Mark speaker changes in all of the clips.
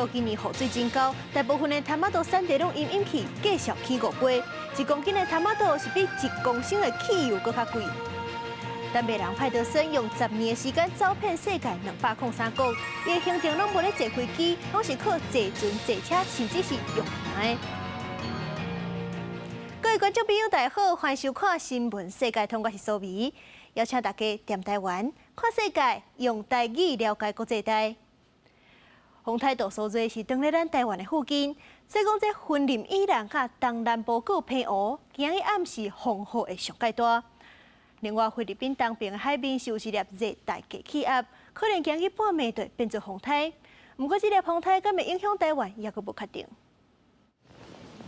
Speaker 1: 島今年雨水真厚，大部分的タマト產地攏淹淹去，繼續起五倍。1公斤的タマト是比1公升的汽油閣較貴。丹麥人派德森用10年的時間走遍世界203國，伊的行程攏無咧坐飛機，攏是靠坐船、坐車，甚至是用行的。各位觀眾朋友，大家好，歡迎收看《新聞世界通》，我是蘇美，邀請大家踮台灣看世界，用台語了解國際大。風颱杜蘇芮是當咧咱台灣的附近，所以講這雲林以南佮東南部閣有澎湖，今日暗時風雨會上蓋大。另外，菲律賓東邊的海面是有一粒熱帶低氣壓，可能今日半暝就會變做風颱。毋過，這粒風颱敢會影響台灣，猶閣無確定。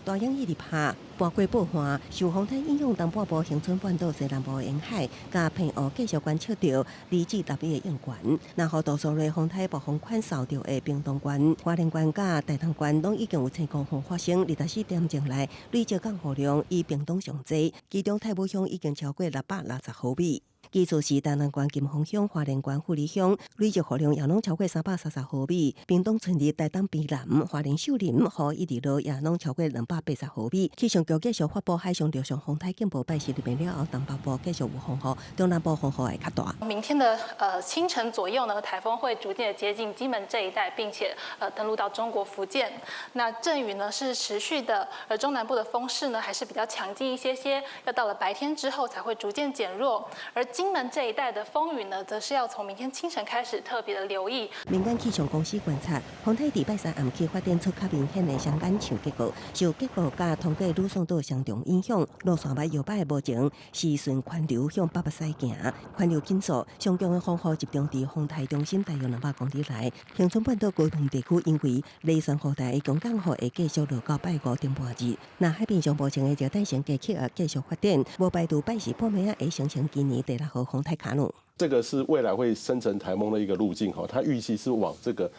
Speaker 2: 大湧一直拍，跋過暴旱，受風颱影響，東半部恆春半島西南部沿海，佮澎湖繼續觀測著2至6米的湧懸。然後杜蘇芮風颱暴風圈掃著的屏東縣、花蓮縣佮台東縣，攏已經有青狂風發生。24點鐘內累積降雨量以屏東上濟，其中太武鄉已經超過660毫米。其次是台南縣金峰鄉、花蓮縣富里鄉，累積雨量也攏超過330毫米。屏東春日、台東卑南、花蓮秀林，雨一直落也攏超過280毫米。氣象局繼續發布海上陸上風颱警報，拜四入暝了後，東北部繼續有風雨，中南部風雨會較大。
Speaker 3: 明天的清晨左右呢，颱風會逐漸的接近金門這一帶，並且登陸到中國福建。那陣雨呢是持續的，而中南部的風勢呢還是比較強勁一些些，要到了白天之後才會逐漸減弱。而金門這一帶的風雨呢，則是要從明天清晨開始特別的留意。
Speaker 2: 民間氣象公司觀察，風颱佇拜三暗起發展出較明顯的雙眼牆結構，受結構佮通過呂宋島雙重影響，路線欲搖擺無定，是順環流向北北西行，環流緊縮，上強的風雨集中佇風颱中心大約200公里內。恆春半島高屏地區因為螺旋雨帶的強降雨會繼續落到拜五頂半日。若海面上無情的熱帶性低氣壓繼續發展，無排除拜四半暝仔會形成今年第六號風颱卡努。
Speaker 4: 這個是未來會生成颱風的一個路徑哈，它預計是往這個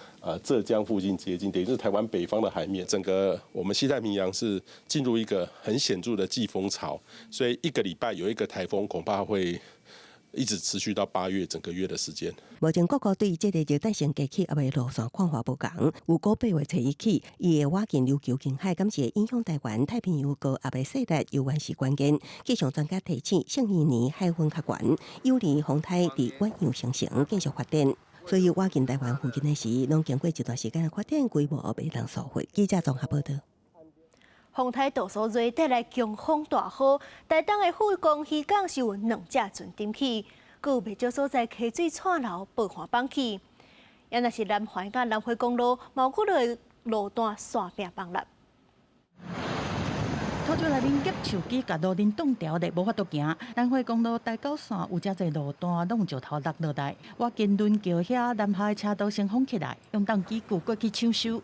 Speaker 4: 浙江附近接近，等於是台灣北方的海面。整個我們西太平洋是進入一個很顯著的季風槽，所以一個禮拜有一個颱風，恐怕會一直持續到8月整個月的時間。
Speaker 2: 目前各國對這個熱帶性低氣壓的路線看法無仝，有估8月初一起，伊會倚近琉球近海，敢是會影響台灣太平洋高壓的勢力，猶原是關鍵。氣象專家提醒，聖嬰年海溫較懸，有利風颱佇遠洋形成繼續發展。所以，倚近台灣附近的時，攏經過一段時間的發展規模袂當疏忽。記者綜合報道。
Speaker 1: 風颱杜蘇芮帶來強風大雨，台東的富岡漁港是有兩隻船沉去，閣有袂少所在溪水掣流，暴旱崩去。也若是南環佮南迴公路，嘛有幾个路段山壁崩落。
Speaker 5: 土石內面夾樹枝，共路燈擋牢咧，無法度行。南迴公路台九線有誠濟路段攏有石頭落落來，倚近崙橋遐南下的車道先封起來，用重機具過去搶修。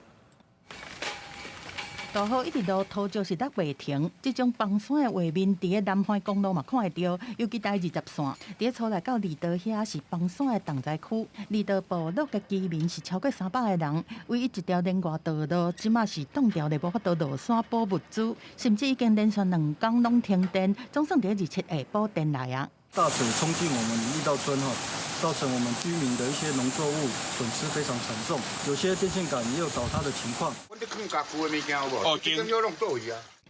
Speaker 5: 大雨一直落，土石是落袂停。這種崩山的畫面，佇个南環公路嘛看會著，尤其台20線，佇个初內到二道遐是崩山的重災區。離島部落的居民是超過300個人，唯一一條連外道路，這馬是擋牢咧，無法度落山補物資，甚至已經連續兩工攏停電，總算佇27下補電來啊！
Speaker 6: 大水衝進我們義道村哈，造成我們居民的一些農作物損失非常慘重，有些電線桿也有倒塌的情況。
Speaker 7: 哦，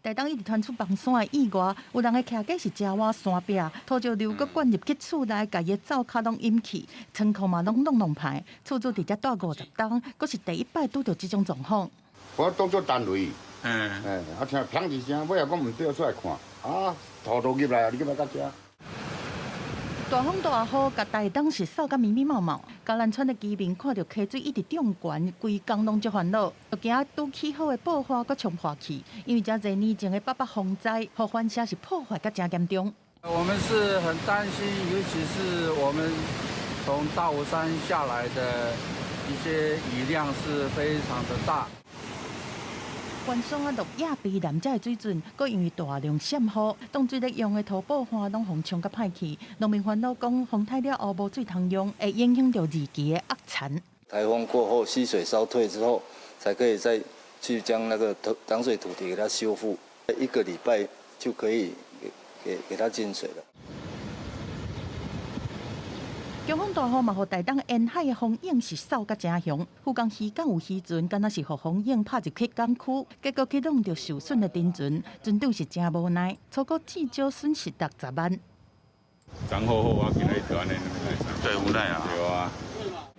Speaker 5: 台東一直傳出崩山的意外，有人的徛家是遮倚山壁，土石流閣灌入去厝內，共伊的灶跤攏淹去，倉庫嘛攏弄弄歹。厝主佇遮住50冬，閣是第一擺拄著這種狀況。
Speaker 7: 我當作單位，啊聽砰一聲，尾仔講毋對，出來看，啊，土都入來啊，你入來到遮。
Speaker 5: 大風大雨，共台東是掃甲密密麻麻。嘉南村的居民看著溪水一直漲懸，規工攏足煩惱，就驚拄起好的布花閣沖破去。因為遮濟年前的八八風災，予反射是破壞甲誠嚴重。
Speaker 8: 我們是很擔心，尤其是我們從大武山下來的一些雨量是非常的大。
Speaker 5: 懸山落野卑南遮的水準，閣因為大量閃雨，當水咧用的塗布花攏予沖甲歹去。農民煩惱講，風颱了後無水通用，會影響著二期的壓產。
Speaker 9: 颱風過後，溪水稍退之後，才可以再去將那個土擋水土堤給它修復，一個禮拜就可以給它進水了。
Speaker 5: 強風大雨嘛，予台東沿海的風湧是掃甲誠凶。富岡漁港有漁船，敢若是予風湧拍入去港區，結果去挵著受損的沉船，船長是誠無奈，初估至少損失60萬。
Speaker 10: 昨好好啊，今仔日就按呢，
Speaker 11: 對，無奈啊，
Speaker 10: 對啊。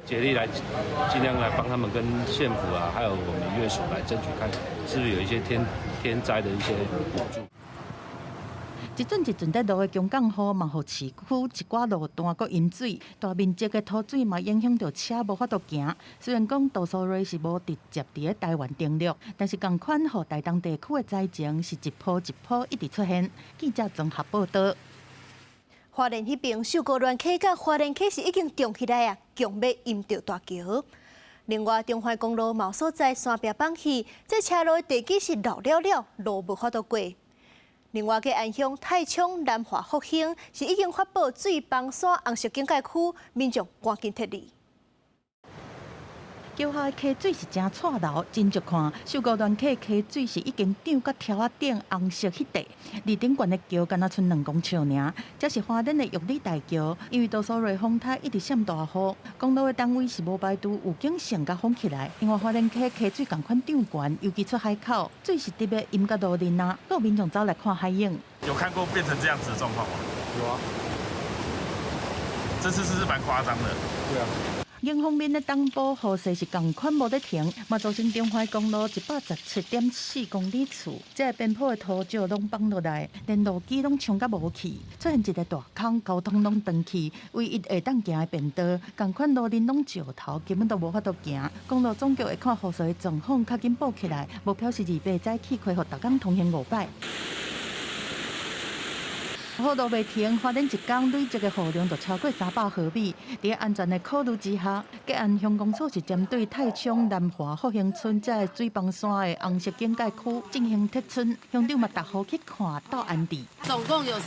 Speaker 12: 竭力來盡量來幫他們跟縣府啊，還有我們漁業署來爭取，看是不是有一些天災的一些補助。
Speaker 5: 一陣一陣佇落的強降雨，嘛予市區一寡路段閣淹水，大面積的土水嘛影響著車無法度行。雖然講杜蘇芮是無直接佇咧台灣登陸，但是仝款予台東地區的災情是一波一波一直出現。記者綜合報導。
Speaker 1: 花蓮彼邊秀姑巒溪佮花蓮溪是已經漲起來啊，強欲淹著大橋。另外，中環公路某所在山壁崩去，這車路的地基是老了了，路無法度過。另外，嘉安鄉太倉南華福興是已經發布水崩山紅色警戒區，民眾趕緊撤離。
Speaker 5: 橋下的溪水是誠掣流，真足看。秀姑巒溪溪水是已經漲到柱仔頂紅色彼塊，離頂懸的橋敢若賰2公尺爾。這是花蓮的玉里大橋，因為杜蘇芮風颱一直閃大雨，公路的單位是無排除預警性共封起來。另外花蓮溪溪水仝款漲懸，尤其出海口，水是直欲淹到路面啊，有民眾走來看海湧。
Speaker 11: 有看過變成這樣子的狀況嗎？
Speaker 6: 有啊，
Speaker 11: 這次是蠻誇張的。
Speaker 6: 對啊。
Speaker 5: 另一方面的東部雨勢是仝款無咧停，嘛造成中環公路117.4公里處，這个邊坡的土石攏崩落來，連路基攏沖甲無去，出現一个大空，交通攏斷去，唯一會當行的便道，仝款路面攏石頭，根本都無法度行。公路總局會看雨勢的狀況，較緊補起來，目標是28早起恢復逐工通行五擺。雨落袂停，花蓮一工累積的雨量就超過300毫米。佇安全的考慮之下，嘉安鄉公所是針對太倉南華福興村這个水崩山的紅色警戒區進行撤村，鄉長嘛逐戶去看鬥安置。
Speaker 13: 總共有44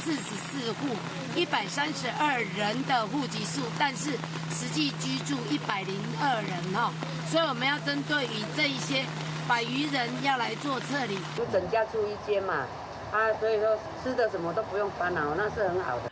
Speaker 13: 戶，132人的戶籍數，但是實際居住102人哈，所以我們要針對於這一些百餘人要來做撤離。
Speaker 14: 就整家住一間嘛。啊，所以說吃的什麼都不用煩惱，那是很好的。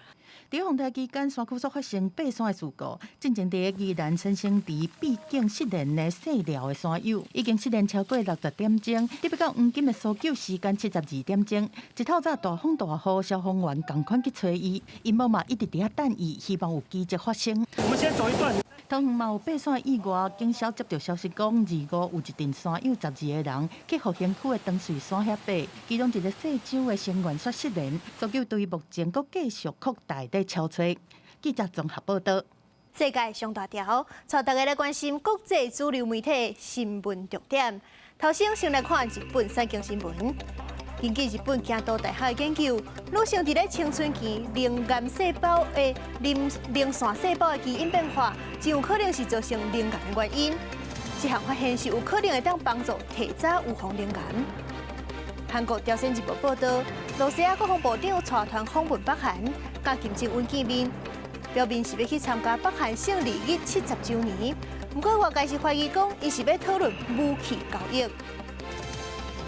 Speaker 5: 佇風台期間，山區所發生爬山的事故，進前佇宜蘭先生池秘境失聯的細寮的山友，已經失聯超過60點鐘，特別到黃金的搜救時間72點鐘。一透早大風大雨，消防員仝款去揣伊，𪜶某嘛一直佇遐等伊，希望有奇蹟發生。
Speaker 15: 我們先走一段。
Speaker 5: 桃園嘛有爬山意外，警消接到消息講，二五有一陣山友12個人去復興區的長穗山遐爬，其中一个姓周的成員煞失聯，搜救隊目前閣繼續擴大咧搜揣。記者綜合報導。
Speaker 1: 世界上大條，帶大家來關心國際主流媒體新聞重點。頭先先來看日本產經新聞。根據日本京都大學的研究，女性佇咧青春期腎癌細胞的腎腎腺細胞的基因變化，真有可能是造成腎癌的原因。這項發現是有可能會當幫助提早預防腎癌。韓國朝鮮日報報導，露西亞國防部長帶團訪問北韓，佮金正恩見面，表面是欲去參加北韓勝利日70週年，毋過外界是懷疑講，𪜶是欲討論武器交易。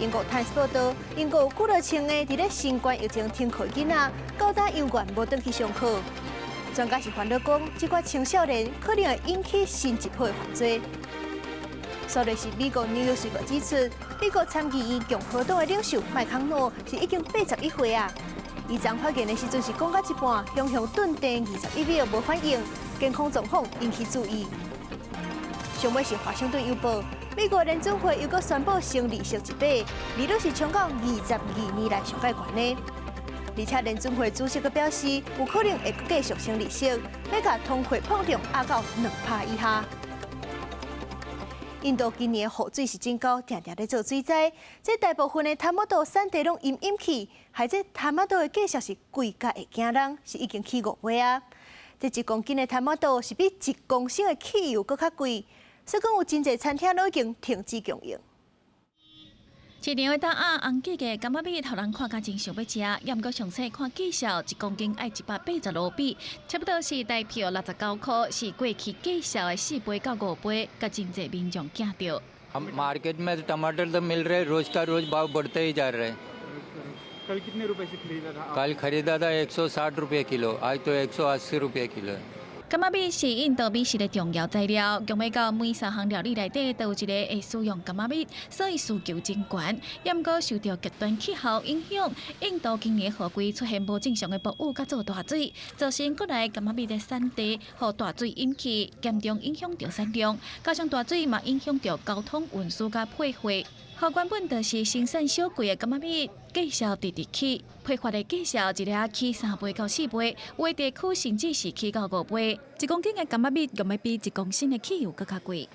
Speaker 1: 英國《泰晤士報》報導，英國有幾若千個佇咧新冠疫情停課囡仔，到今猶原無轉去上課。專家是煩惱講，這寡青少年可能會引起新一波的犯罪。煞來是美國紐約時報指出，美國參議院共和黨的領袖麥康諾是已經81歲啊。伊昨發言的時陣是講到一半，雄雄頓電21秒無反應，健康狀況引起注意。上尾是華盛頓郵報，美國聯準會又閣宣布升利息一碼，利率是衝到22年來上蓋懸的。而且聯準會主席閣表示，有可能會繼續升利息，欲共通貨膨脹壓到2趴以下。印度今年雨水是真厚，定定咧做水災，這大部分的頭毛豆產地攏淹淹去，害這頭毛豆的價數是貴甲會驚人，是已經起五倍啊！這1公斤的頭毛豆是比1公升的汽油閣較貴，所以講有真濟餐廳攏已經停止供應。
Speaker 16: 市場的豆仔紅價格，柑仔米予人看甲真想欲食，猶毋過詳細看價數，1公斤愛180盧比，差不多是台票69箍，是過去價數的4倍到5倍，共真濟民眾驚著。
Speaker 17: हम मार्केट में टमाटर तो मिल रहे, रोज का रोज भाव बढ़ते ही जा रहे हैं।
Speaker 18: कल कितने रुपए से खरीदा था?
Speaker 17: कल खरीदा था 160 रुपये किलो, आज तो 180 रुपये किलो है।
Speaker 16: 柑仔米是印度美食的重要材料，強欲到每三項料理內底都有一个會使用柑仔蜜，所以需求真懸。也毋過受著極端氣候影響，印度今年雨季出現無正常的暴雨，佮做大水，造成國內柑仔蜜的產地予大水淹去，嚴重影響著產量。加上大水嘛影響著交通運輸佮配貨。予原本就是生產小貴的柑仔蜜，價數直直起，批發的價數一粒起3倍到4倍，有的地區甚至是起到5倍。1公斤的柑仔蜜用欲比1公升的汽油閣較貴。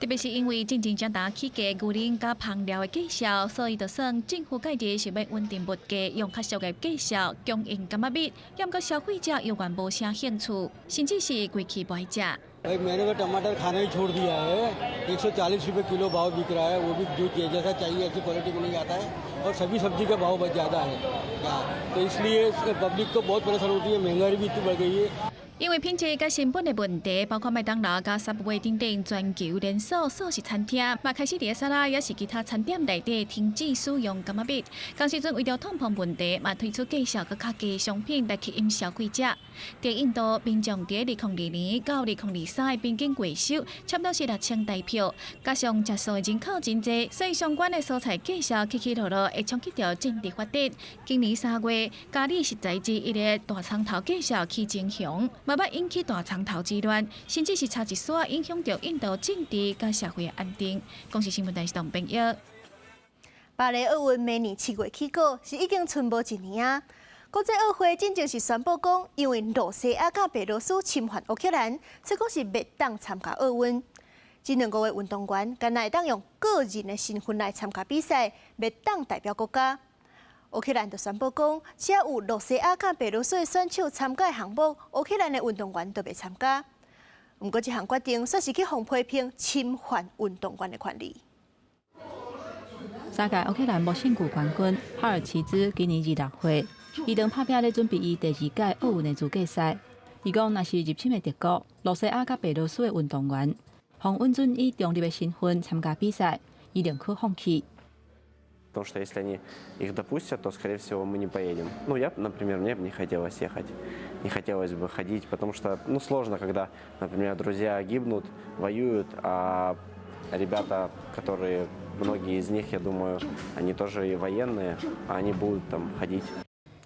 Speaker 16: 特別是因為進前正焦起價牛奶佮香料的價數，所以就算政府介入想欲穩定物價，用較俗的價數供應柑仔蜜，也毋過消費者猶原無啥興趣，甚至是規氣無愛食。
Speaker 15: मैंने तो टमाटर खाना ही छोड़ दिया है। 140 रुपये किलो भाव बिक रहा है। वो भी जो जैसा चाहिए ऐसी क्वालिटी में नहीं आता है और सभी सब्जी का भाव बहुत ज़्यादा है क्या, तो इसलिए पब्लिक को बहुत परेशान होती है। महंगाई भी इतनी बढ़ गई है।
Speaker 16: 因為品質佮成本的問題，包括麥當勞佮 Subway 等等全球連鎖速食餐廳，嘛開始佇沙拉抑是其他餐點內底停止使用柑仔蜜。仝時陣為著通膨問題，嘛推出價數閣較低商品來吸引消費者。佇印度，民眾佇2002年到2023的平均月收差不多是6000台票，加上食素的人口真濟，所以相關的蔬菜價數起起落落，會衝擊著政治發展。今年3月，咖喱食材之一的大蔥頭價數起真雄，嘛捌引起大蔥頭之亂，甚至是差一絲影響著印度政治佮社會的安定。公視新聞台是董編譯。
Speaker 1: 巴黎奧運明年7月起鼓，是已經賰無一年啊！國際奧會進前是宣布講，因為露西亞佮白羅斯侵犯烏克蘭，所以講是袂當參加奧運。這兩國的運動員，干焦會當用個人的身份來參加比賽，袂當代表國家。烏克蘭就宣布講，只要有露西亞佮白羅斯的選手參加項目，烏克蘭的運動員就袂參加。毋過這項決定，煞是去予批評侵犯運動員的權利。
Speaker 18: 三屆烏克蘭摸勝球冠軍哈爾齊茲今年26歲，伊正拍拚咧準備伊第二屆奧運的資格賽。伊講，若是入侵的敵國羅西亞佮白羅斯的運動員，予允准以中立的身份參加比賽，伊寧可放棄。
Speaker 19: Потому что если они их допустят, то, скорее всего, мы не поедем. Ну, я, например, мне бы не хотелось ехать, не хотелось бы ходить, потому что, ну, сложно, когда, например, друзья гибнут, воюют, а ребята, которые, многие из них, я думаю, они тоже и военные, а они будут там ходить.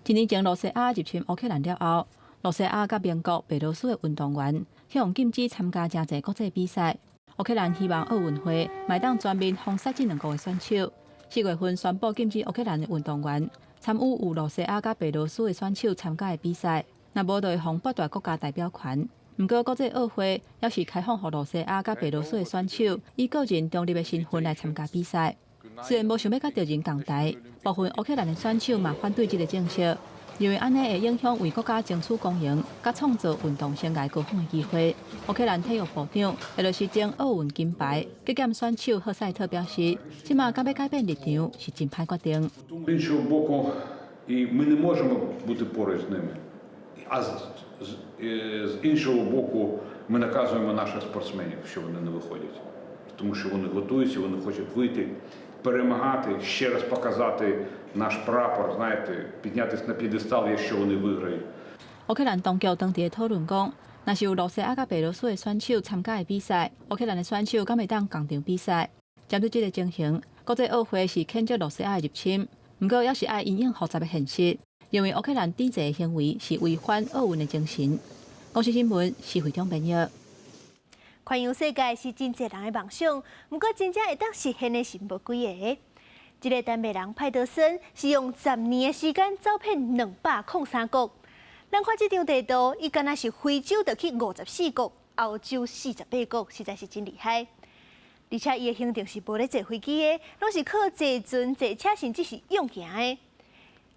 Speaker 18: 一年前，羅西亞入侵烏克蘭了後，羅西亞佮盟國白羅斯的運動員予禁止參加誠濟國際比賽。烏克蘭希望奧運會會當全面封殺這兩國的選手。4月份宣布禁止烏克蘭的運動員參與有羅西亞佮白羅斯的選手參加的比賽，若無就會予剝奪國家代表權。毋過國際奧會猶是開放予羅西亞佮白羅斯的選手以個人中立的身份來參加比賽。雖然無想欲佮敵人仝台，部分烏克蘭的選手嘛反對這个政策，認為按呢會影響為國家爭取光榮，佮創造運動生涯高峰的機會。烏克蘭體育部長，也就是前奧運金牌擊劍選手赫賽特表示，這馬閣欲改變立場是真歹決定。
Speaker 20: З іншого боку, і ми не можемо бути поруч з ними. А з іншого боку, ми наказуємо наших спортсменів, що вони не виходять. Тому що вони готуються, вони хочуть вийти, перемагати, ще раз показати наш прапор, знаєте, піднятися на п'єдестал, якщо вони виграють.
Speaker 18: 烏克蘭當局當地討論講，若是有羅西亞佮白羅斯的選手參加的比賽，烏克蘭的選手敢會當仝場比賽？針對這个情形，國際奧會是譴責羅西亞的入侵，毋過猶是愛因應複雜的現實，認為烏克蘭抵制的行為是違反奧運的精神。公視新聞施惠中編譯。
Speaker 1: 環遊世界是真濟人的夢想，毋過真正會當實現的是無幾个。這个丹麥人派德森是用10年的時間走遍203國。咱看這張地圖，伊干焦是非洲就去54國，歐洲48國，實在是真厲害。而且伊的行程是無咧坐飛機的，攏是靠坐船、坐車，甚至是用行的。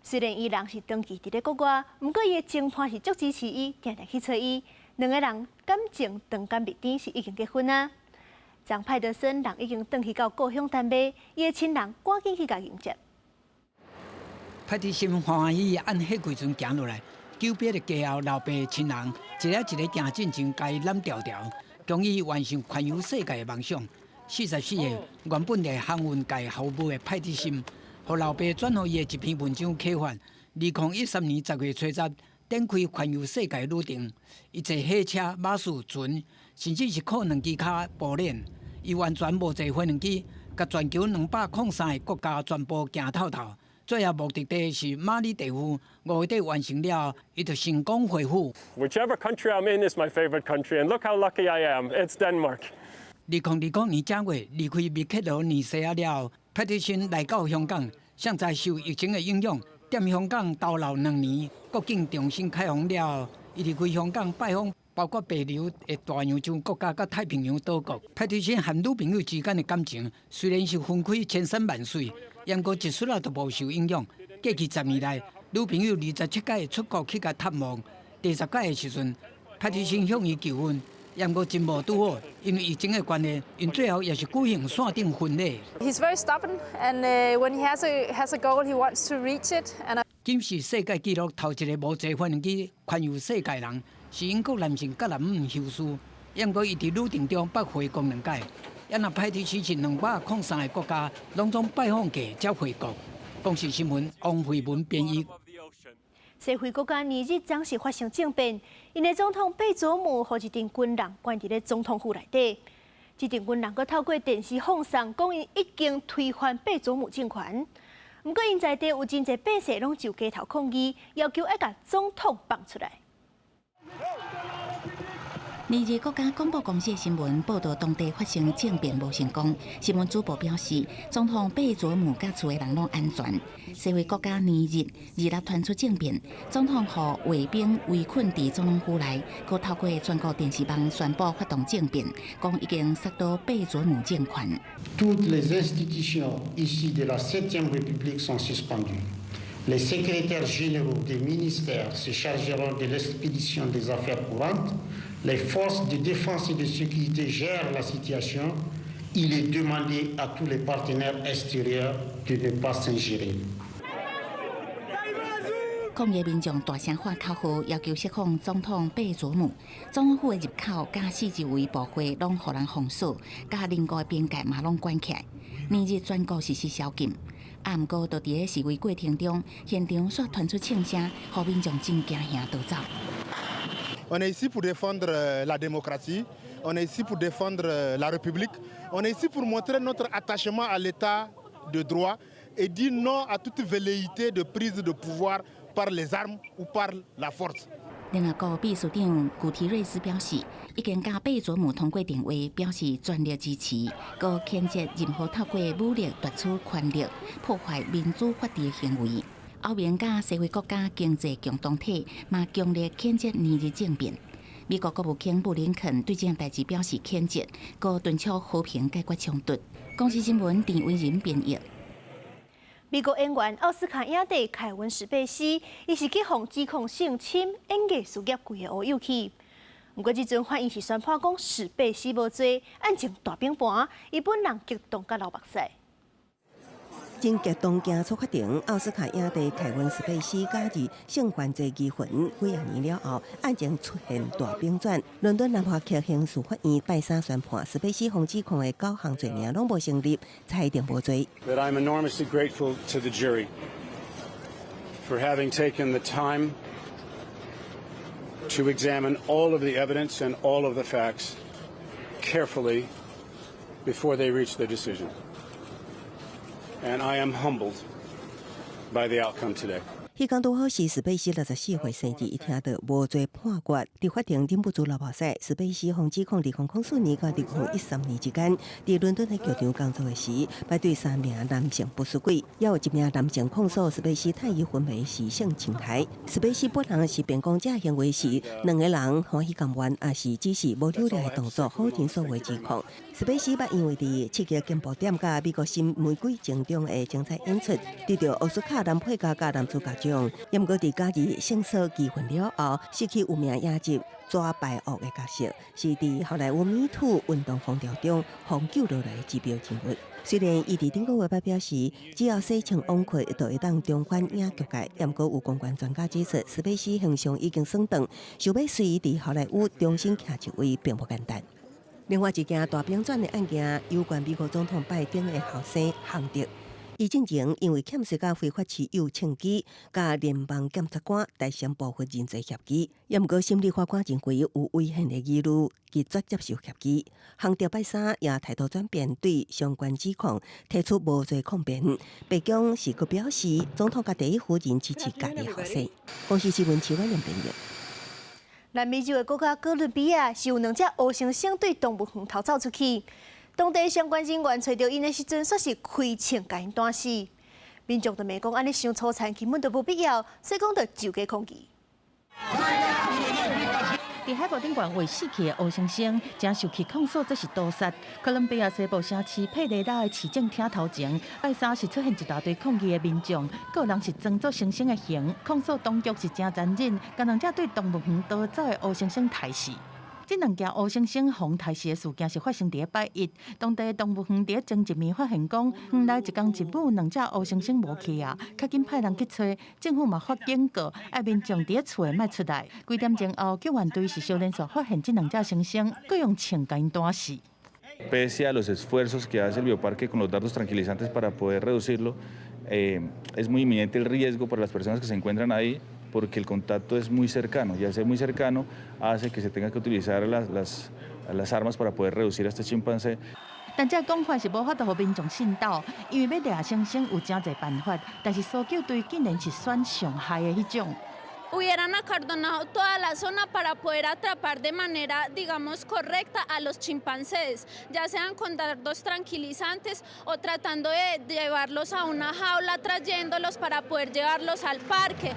Speaker 1: 雖然伊人是長期佇咧國外，毋過伊的情伴是足支持伊，定定去揣伊。兩个人感情長甲蜜甜，是已經結婚啊。昨派德森人已經轉去到故鄉丹麥，伊的親人趕緊去共迎接。
Speaker 21: 派德森歡歡喜喜按貨櫃船行落來，久別的家後老爸親人，一个一个行進前，共伊攬牢牢，恭喜完成環遊世界的夢想。44歲原本佇航運界服務的派德森，予老爸轉予伊的一篇文章啟發。2013年10月初十，展開環遊世界旅程。伊坐火車、巴士、船，甚至是靠兩支跤步練。伊完全無坐飛機，共全球203個國家全部行透透。最後目的地是馬爾地夫，5月底完成了，伊就成功回府。
Speaker 3: Whichever country I'm in is my favorite country, and look how lucky I am. It's Denmark.
Speaker 21: 2020年正月離開密克羅尼西亞了後，派特森來到香港，尚在受疫情的影響，踮香港逗留2年，國境重新開放了，伊離開香港拜訪包括帛琉的大洋洲國家佮太平洋島國。派特森和女朋友之間的感情雖然是分開千山萬水，毋過一絲仔都無受影響。過去10年來，女朋友27擺出國去共探望，第10擺的時陣，派特森向伊求婚。毋過真無拄好，因為疫情的關係，𪜶最後也是舉行線頂婚禮。
Speaker 22: He's very stubborn, and when he has a goal, he wants to reach it. And
Speaker 21: 金氏世界紀錄頭一个無坐飛機環遊世界人，是英國男性葛蘭姆休斯。毋過伊佇旅程中捌回國兩擺，也若派特森是203個國家攏總拜訪過才回國。公視新聞王慧文編譯。
Speaker 1: 西非國家尼日昨時發生政變，𪜶的總統貝佐姆予一陣軍人關佇咧總統府內底。這陣軍人閣透過電視放送，講𪜶已經推翻貝佐姆政權。毋過𪜶在地有真濟百姓攏上街頭抗議，要求愛共總統放出來。
Speaker 5: 尼日國家廣播公司新聞報導，當地發生政變無成功。新聞主播表示，總統貝佐姆佮厝的人攏安全。西非國家尼日二六傳出政變，總統予衛兵圍困佇總統府內，閣透過全國電視網宣布發動政變，講已經殺倒貝佐姆政權。
Speaker 23: Toutes les institutions issues de la Septième République sont suspendues. Les secrétaires généraux des ministères se chargeront de l'expédition des affaires courantes. Les forces de défense et de sécurité gèrent la situation. Il est demandé à tous les partenaires extérieurs de ne pas s'ingérer.
Speaker 5: 抗議民眾大聲喊口號，要求釋放總統貝佐姆。總統府的入口佮四周圍部會攏予人封鎖，佮鄰國的邊界嘛攏關起來。尼日全國實施宵禁。啊，毋過，就佇咧示威過程中，現場煞傳出槍聲，予民眾真驚嚇逃走。
Speaker 24: On est ici pour défendre la démocratie, on est ici pour défendre la République, on est ici pour montrer notre attachement à l'état de droit et dire non à toute velléité de prise de pouvoir par les armes ou par la force.
Speaker 5: 聯合國秘書長古提瑞斯表示，已經佮貝佐姆通過電話，表示全力支持，閣譴責任何透過武力奪取權力、破壞民主法治的行為。歐盟佮西非國家經濟共同體嘛強烈譴責尼日政變。美國國務卿布林肯對這項代誌表示譴責，閣敦促和平解決衝突。公視新聞鄭偉仁編譯。
Speaker 1: 美國演員奧斯卡影帝凱文史貝西，伊是去予指控性侵演藝事業規个烏有去。毋過這陣法院是宣判講史貝西無罪，案情大反盤，伊本人激動佮流目屎。
Speaker 2: 真激動，行出法庭，奧斯卡影帝凱文史貝西假日性犯罪疑雲幾仔年了後，案情出現大反轉。倫敦南華區刑事法院拜三宣判，史貝西予指控的九項罪名攏無成立，裁定無罪。
Speaker 25: That I'm enormously grateful to the jury for having taken the time to examine all of the evidence and all of the facts carefully before they reached their decision. And I am humbled by the outcome today.
Speaker 2: 彼工拄好是史貝西64歲生日，伊聽到無罪判決，佇法庭忍不住流目屎。史貝西予指控2004年到2013年之間，佇倫敦的劇場工作的時，捌對三名男性不出軌，也有一名男性控訴史貝西趁伊昏迷時性侵害。史貝西本人是辯講這行為是兩个人歡喜甘願，抑是只是無努力的動作，否認所有指控。史貝西捌因為佇七個進步點佮美國新玫瑰情中的精彩演出，得到奧斯卡男配角佮男主角獎。毋過佇假日勝訴機會了後，失去有名影集抓白惡的角色，是佇好萊塢 Me Too 運動風潮中予救落來的指標人物。雖然伊佇頂個月表示，只要洗清枉過，就會當重返影劇界。毋過有公關專家指出，史貝西形象已經損斷，想欲隨伊佇好萊塢重新徛一位並無簡單。另外一件大反轉的案件，有關美國總統拜登的後生亨特。伊進前因為欠稅佮非法持有槍支，佮聯邦檢察官達成部分認罪協議，也毋過心理法官認為有危險的疑慮，拒絕接受協議。亨特拜三也態度轉變，對相關指控提出無罪抗辯。白宮是閣表示，總統佮第一夫人支持家己後生。公視新聞徐婉玲編譯。
Speaker 1: 南美洲的國家哥倫比亞是有兩隻黑猩猩對動物園逃走出去，當地相關人員揣著𪜶的時陣，煞是開槍共𪜶彈死。民眾就罵講，按呢傷粗殘，根本就無必要，所以講就就地抗議。
Speaker 5: 佇海報頂懸畫死去的黑猩猩，誠受氣控訴這是屠殺。哥倫比亞西部城市佩雷拉的市政廳頭前，拜三是出現一大堆抗議的民眾，閣有人是裝作猩猩的形，控訴當局是誠殘忍，共兩隻對動物園逃走的黑猩猩刣死。這兩件黑猩猩予刣死的事件是發生佇咧拜一，當地動物園佇咧前一暝發現講，園內一公一母兩隻黑猩猩無去啊，較緊派人去揣，政府嘛發警告，愛民眾佇咧厝內莫出來。幾點鐘後，救援隊是小連續發現這兩隻猩猩，閣用槍共𪜶彈死。
Speaker 4: Pese a los esfuerzos que hace el bioparque con los dardos tranquilizantes para poder reducirlo, es muy inminente el riesgo para las personas que se encuentran ahí, porque el contacto es muy cercano y al ser muy cercano hace que se tenga que utilizar las armas para poder reducir a este chimpancé.
Speaker 5: 但這個講法是無法度予民眾信到，因為欲掠猩猩有誠濟辦法，但是搜救隊竟然是選上害的彼種。
Speaker 7: Hubieran acordonado toda la zona para poder atrapar de manera, digamos, correcta a los chimpancés, ya sean con dardos tranquilizantes o tratando de llevarlos a una jaula, trayéndolos para poder llevarlos al parque.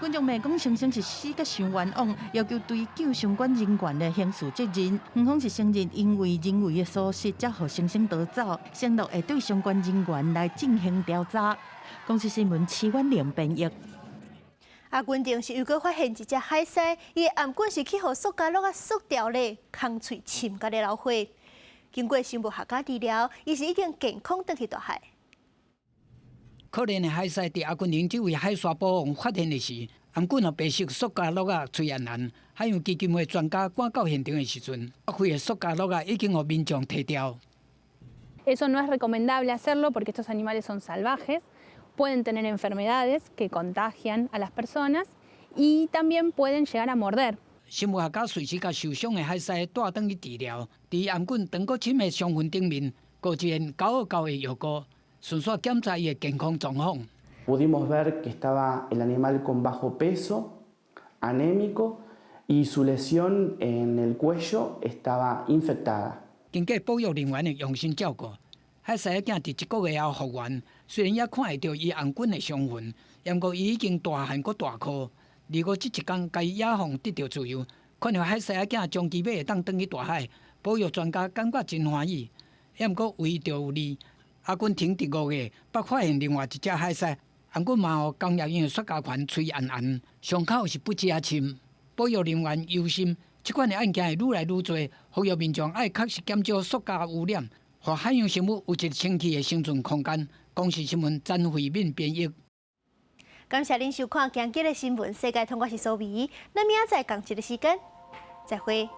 Speaker 5: 群眾罵講猩猩是死甲傷冤枉，要求追究相關人員的刑事責任。園方是承認因為人為的疏失，才予猩猩逃走，承諾會對相關人員來進行調查。公視新聞徐婉玲編譯。
Speaker 1: 阿根廷是又閣發現一隻海獅，伊的頷頸是去予塑膠橐仔塑牢咧，空喙深佮咧流血。經過生物學家治療，伊是已經健康轉去大海。
Speaker 21: 可憐的海獅佇阿根廷這位海沙保王發現的時，頷頸白色塑膠橐仔喙絚絚。海洋基金會專家趕到現場的時陣，報廢的塑膠橐仔已經予民眾提掉。
Speaker 22: Eso no es recomendable hacerlo porque estos animales son salvajes, pueden tener enfermedades que contagian a las personas y también pueden llegar a morder.
Speaker 21: 生物學家隨時共受傷的海獅帶轉去治療，佇頷頸長閣深的傷痕頂面，閣出現厚厚的藥膏，順紲檢查伊的健康狀況。
Speaker 8: Pudimos ver que estaba el animal con bajo peso, anémico y su lesión en el cuello estaba infectada.
Speaker 21: 經過保育人員的用心照顧，海獅仔佇一個月後復原。雖然猶看會著伊頷頸的傷痕，毋過伊已經大漢閣大顆。如果這一工共伊野放得著自由，看著海獅仔長期欲會當轉去大海，保育專家感覺真歡喜。毋過為著利，阿根廷佇5月捌發現另外一隻海獅，頷頸嘛予工業用的塑膠環喙絚絚，傷口是不止仔深。保育人員憂心，這款的案件會愈來愈濟，呼籲民眾愛確實減少塑膠污染，予海洋生物有一個清氣的生存空間。公視新聞詹慧敏編譯。
Speaker 1: 感謝恁收看今日的新聞世界通，我是蘇美，咱明仔載仝一个時間，再會。